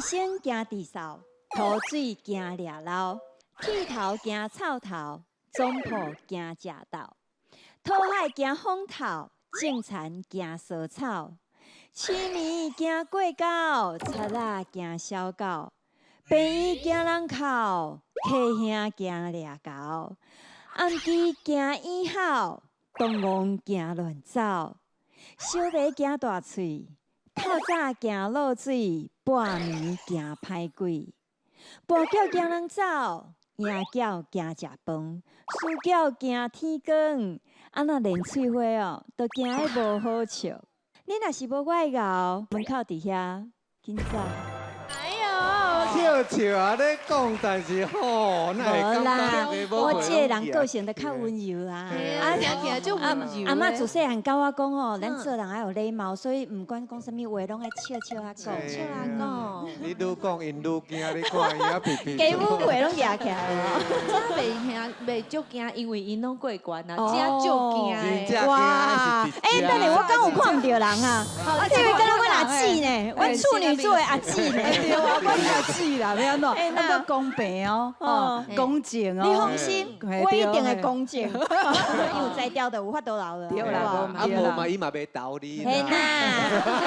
生驚地掃，塗水驚掠撈，剃頭驚臭頭，總鋪驚食豆，討海驚風透，種田驚衰草，揤暝驚過狗，賊仔驚小狗，病院驚人哭，客兄驚掠猴，暗支驚椅吼，當戇驚亂走，小馬驚大喙，透早驚落水，半暝驚歹鬼，跋筊驚人走，贏轎驚食飯，輸轎驚天光，啊若連喙花哦，都驚得無好笑。你若是無我的𠢕，門口佇遐，緊走。哎呦，笑笑啊咧講，但是吼，那會無啦，我這個人個性都較溫柔啦。啊，聽起來就溫柔。阿嬤自細漢教我講吼，咱做人愛有禮貌，所以毋管講啥物話，攏愛笑笑仔講。笑仔講。你愈講，𪜶愈驚，你看伊啊皮皮。雞母話攏舉起來。這袂驚，袂足驚，因為𪜶攏過關啊，這足驚的。哇！欸，等下我敢有看毋著人啊？啊，這位敢若阮阿姊呢？阮處女座的阿姊呢？對啊，我是阿姊啦，欲按怎？啊，閣公平哦，哦，公正哦。你放心，我一定會公正。有才調的，有法度留的。對啦，啊，無嘛，伊嘛袂投你。嘿啦。